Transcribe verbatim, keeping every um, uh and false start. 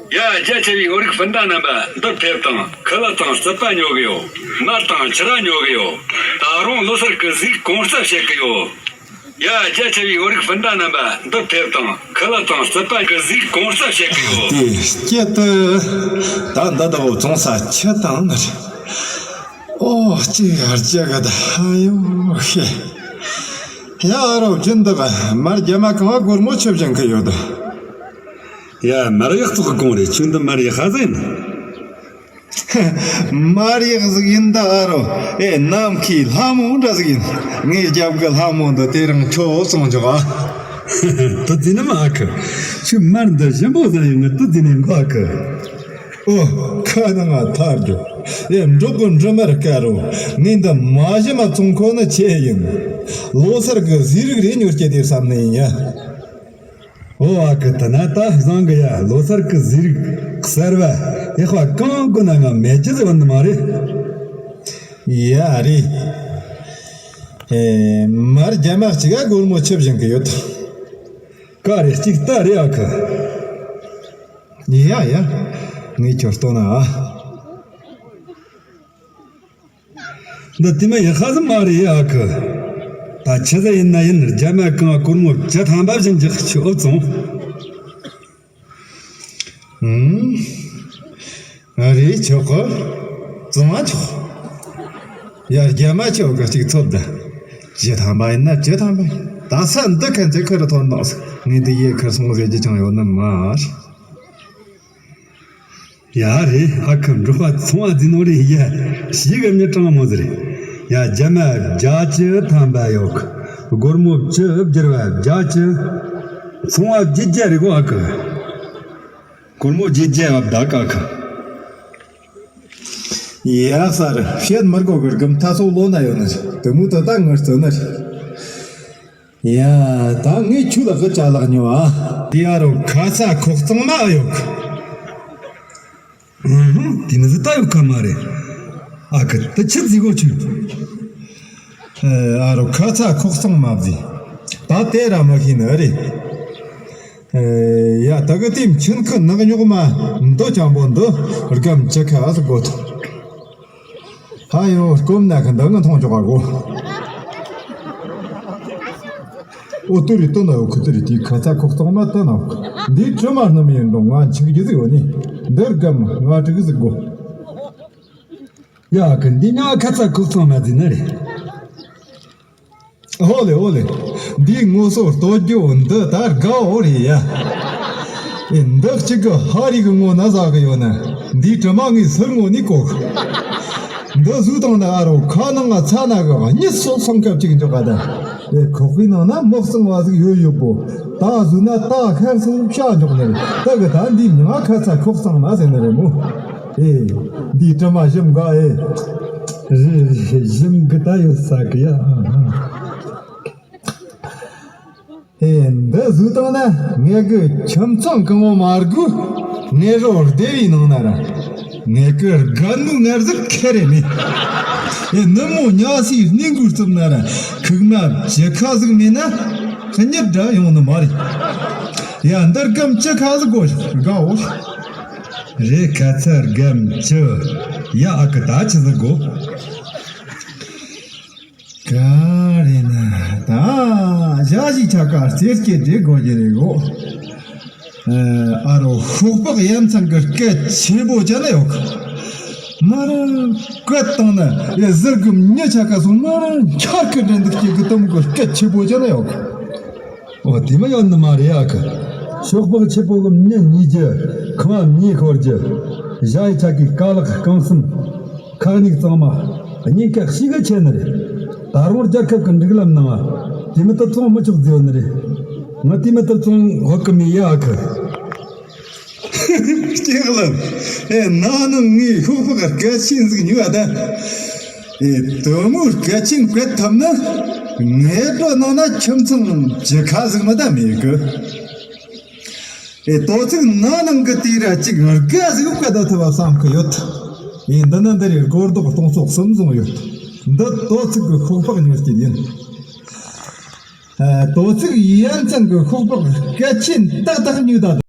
ཡ། རྒྱ་ཆེ་བའི་བོད་རིགས་སྤུན་ཟླ་རྣམ་པ། འདིར་ཕེབས་དང་། ཁུ་ལུ་དང་རྩུབ་པ་ཉོ་གི་ཡོད། མར་དང་ཕྱུར་ར་ཉོ་གི་ཡོད། ད་རུང་ལོ་སར་གི་ཟས་གོང་ཟབ་བྱེད་གི་ཡོད། ཡ། རྒྱ་ཆེ་བའི་བོད་རིགས་སྤུན་ཟླ་རྣམ་པ། འདིར་ཕེབས་དང་། ཁུ་ལུ་དང་རྩུབ་པ་གི་ཟས་གོང་ཟབ་བྱེད་གི་ཡོད། དེ་སྐད་དུ་ད་འདི་དག་བཙོང་ས་ཆུ་དང་ནི་རེད། ཨོ་ཅི་ཡར་ཅི་ག་ད་ཨ་ཡོ་ཤེ། ཡ། ཨ་རོ་རྒྱུན་འདི་ག་མར་རྒྱ་མ་གང་བ་སྒོར་མོ་ཆུ་བཞིན་གི་ཡོད། ཡ། མར་ཡག་ཙོག་གི་གོང་རེད། ཁྱོད་འདི་མར་ཡག་ཧ་ཟིན། མར་ཡག་ཟིག་ཡིན་ད་ཨ་རོ། ཨེ། ནམ་མཁའི་ལྷ་མོ་འདྲ་ཟིག་ཡིན། ངའི་རྒྱབ་གི་ལྷ་མོ་འདི་དེ་རིང་ཁྱོད་སོང་འཇོག་ཨ། དུ་ཟིན་ནི་མ་ཨ་ཁུ། ཁྱོད་མར་འདི་ཞིམ་པོ་ཟིག་ཡིན། ངི་དུ་ཟིན་ནི་འགོ་ཨ་ཁུ། ཨོ། ཁ་ནང་ང་ཐར་རྒྱུ། ཨེ། འབྲོག་གི་འབྲི་མར་དཀར་རོ། ངས་འདི་མ་ཞིམ་མ་བཙོང་ཁོ་ནི་ཆེ་ཡིན། ལོ་སར་གི་ཟས་རིགས་རེ་ཉོ་སྐྱེ་དེ་བསམ་ནི་ཡིན་ཡ། ཨོ་ཨ་ཁུ། དེ་ན་ད་བཟང་གི་ཡ། ལོ་སར་གི་ཟས་རིགས་གསར་བ་ཡག་པ་གང་དགོས་ན་ང་མེད་རྒྱུ་ཟེར་བ་འདི་མ་རེད། ཡ་རེད། ཨེ། མར་རྒྱ་མ་གཅིག་ག་སྒོར་མོ་ཆུ་བཞིན་གི་ཡོད། ག་རེ་གཅིག་ལྟ་རེད་ཨ་ཁུ། ཡ་ཡ། ངས་ཁྱོད་སྟོན་ན་ཨ། འདི་དེ་མ་ཡིན་ཧ་ཟིག་མ་རེད་ཨ་ཁུ། ད་ཆི་ཟིག་ཡིན་ན་ཡིན། རྒྱ་མ་གང་སྒོར་མོ་བཅུ་ཐམ་པ་བཞིན་འཇག་ཆུ་ཨུ་བཙོང་། ཨུམ། ཨ་རེད། ཆོག་གི། བཙོང་བ་ཆོག། ཡ། རྒྱ་མ་ཆོག་གི་གཅིག་ཚོད་ད། བཅུ་ཐམ་པ་ཡིན་ན་བཅུ་ཐམ་པ་ཡིན། ད་ས་འདི་ཁན་ཚེ་ཁུ་རུ་ཐོན་འདུག་ངས་འདི་ཡེ་ཁུར་སོང་ཟེར་རྒྱུ་ཅང་ཡོད་ནི་མ་རེད། ཡ་རེད་ཨ་ཁུ། འབྲོག་པ་ཚོང་བ་འཛིན་ནོ་རེད་ཡ། ཞིག་གི་མྱི་གྲངས་མོ་ཟེར། ཡ། རྒྱ་མ་བརྒྱ་བཅུ་ཐམ་པ་ཡོད་གི། སྒོར་མོ་བཅུ་བསྒྱུར་བ་བརྒྱད་ཅུ། ཚོང་བ་བརྒྱད་བརྒྱ་རེད་གོ་ཨ་ཁུ། སྒོར་མོ་བརྒྱད་བརྒྱ་བ་བདག་ཨ་ཁུ། ཡག་ས་རེད། བཤད་མི་དགོས་གི། སྒམ་ཐ་སོགས་ལོ་ན་ཡོད་ནི་རེད། དེ་མོ་ད་ད་ངར་བརྩི་ནི་རེད། ཡ། ད་ངས་ཁྱོད་ལ་གི་ཅ་ལག་ཉོ་ཨ། དེ་ཨ་རོ་ཁ་ཚ་ཁོག་གཙང་མ་ཡོད་གི། ཨུ་ཧུམ། དེ་མི་ཟིག་ད་ཡོད་ཁ་མ་རེད། ཨ་ཁུ། དེ་ཆི་ཟིག་གོ་ཁྱོད། ཨ་རོ་ཁ་ཚ་ཁོག་གཙང་མ་ཟིག། ད་དེ་ར་མ་ཤེས་ནི་རེད། ཡ། ད་གི་དེ་མཆིན་ཁུ་ནག་ཉོག་མ་འདི་ཅང་པོ་འདི་སྒམ་བཅུ་ཁ་ཟིག་དགོས་ཐུག་ཧ་ཡོ། སྐོམ་ན་ཁ་འདི་ང་མཐོང་ཆོག་ག་གོ། ཨོ་ཏུ་རི་ཏུ་ན་ཡོ་ཁུ་ཏུ་རི་དེ་ཁ་ཚ་ཁོག་གཙང་མ་ཏུ་ན་ཡོ་ཁུ། འདི་དྲི་མ་སྣུམ་ཡིན་འདུག་ང་འཆིག་རྒྱུ་ཟིག་ཡོད་ནི། འདིར་སྒམ་ང་དྲུག་ཟིག་དགོས། ཡ་ཁུ། འདི་ཉག་ཁ་ཚ་ཁོག་གཙང་མ་ཟིན་ན་རེད། ཨོ་ལེ་ཨོ་ལེ། འདིའི་ངོ་སོ་ལྟོ་རྒྱུ་འདི་ད་དགའ་འོ་རེད་ཡ། ཨེ། འདི་གཅིག་གི་ཧ་རི་གི་ངོ་ན་ཟ་གི་ཡོད་ན། འདིའི་དྲི་མ་ངའི་སུར་ངོ་ནས་གོ། འདི་ཟོས་བཏང་ན་ཨ་རོ་ཁ་ནང་ང་ཚ་ན་གི་གཉིད་སོ་སང་སྐབས་གཅིག་འཇོག་ག་ད། ཨེ། ཁོག་པའི་ནང་ན་མི་གཙང་བ་ཟིག་ཡོད་ཡོད་པོ། ད་ཟོས་ན་ད་ཁ་སང་ཤ་འཇོག་ནི་རེད། ད་གི་ད་འདི་ཉག་ཁ་ཚ་ཁོག་གཙང་མ་ཟེར་ནི་རེད་མོ། ཨེ། འདིའི་དྲི་མ་ཞིམ་ག་ཨེ། རེད་རེད། ཞིམ་གི་ད་ཡོད་ས་གི་ཡ། ཨེ། འདི་ཟོས་བཏང་ན་ངེད་གི་ཁྱིམ་ཚང་གང་བོ་མ་དགོས། ངེད་རོ་སྡེ་བའི་ནང་ན་ར་ངེད་གི་རྒན་མོ་ངར་ཟིག་ཁེ་རེ་མེད། ཨེ། ནུབ་མོ་ཉ་སའི་སྣེ་འགུལ་རྩུབ་ན་ར་ཁུག་མ་བཅུ་ཁ་ཟིག་མེད་ན་གཉིད་འདྲ་ཡོང་ནི་མ་རེད། ཡ། འདིར་སྒམ་བཅུ་ཁ་ཟིག་དགོས་དགའ་འོ། རེད། ཁ་ཚ་སྒམ་བཅུ། ཡ། ཨ་ཁུ། ད་ཆི་ཟིག་དགོས། ག་རེ་ན་ད་ཞག་ཞིག་ཆ་ག་རྩེར་སྐྱེ་འདྲེ་དགོས་ཀྱི་རེད་གོ། ཨ་རོ་ཤོག་སྦག་ཡ་མཚན་གི་སྐད་ཆེན་པོ་ཅན་ཡོད་གི། མ་ར་སྐད་བཏང་ན་ཡ་ཟུར་གི་མྱི་ཆ་ག་སོང་མ་ར་འཁྱར་གི་འདྲེན་འདུག་སྐྱེ་གི་དུམ་གི་སྐད་ཆེན་པོ་ཅན་ཡོད་གི། ཨོ་དེ་མ་ཡོད་ནི་མ་རེད་ཨ་ཁུ། ཤོག་སྦག་ཆེ་པོ་གི་མྱི་ཉོ་རྒྱུ། ཁང་བ་མྱི་ཤོར་རྒྱུ། ཞ་ཡི་ཆ་གི་ཀ་ལག་རྐང་གསུམ། ཁ་སྣུག་གཙང་མ། གཉེན་ཁ་ཤས་གི་ཆེ་ནི་རེད། ད་རུང་རྒྱལ་ཁབ་ཀྱི་སྒྲིག་ལམ་ནང་དེ་མི་དེ་བཙོང་མི་ཆོག་ཟེར་ཡོད་ནི་རེད། ང་དེ་མི་དེ་བཙོང་འོག་གི་མི་ཡ་ཨ་ཁུ། ལྕགས་ལམ། ཨེ། ན་ནིང་ངས་ཤོག་སྦག་གལ་ཆེན་ཟིག་ཉོས་ད། ཨེ། དེ་མོ་གལ་ཆེན་བཀལ་ཐུབ་ན། ངའི་བྲོ་ནང་ན་ཁྱིམ་ཚང་བཅུ་ཁ་ཟིག་མ་ད་མེད་གི། ཨེ། དོ་ཚིགས་ན་ནང་གི་དེ་ར་གཅིག་དགའ་ཟིག་བཀལ་ད་ཐུབ་བ་བསམ་གི་ཡོད། ཨེ། འདི་ནི་འདི་རེད། སྒོར་རྡོག་སྟོང་ཚོ་གསུམ་བཟུང་ཡོད། འདི་དོ་ཚིགས་གི་ཤོག་སྦག་ཉོ་རྒྱུ་ཡིན། ཨེ། དོ་ཚིགས་ཡན་ཚང་གི་ཤོག་སྦག་གལ་ཆེན་ཏག་ཏག་ཉོས་ད།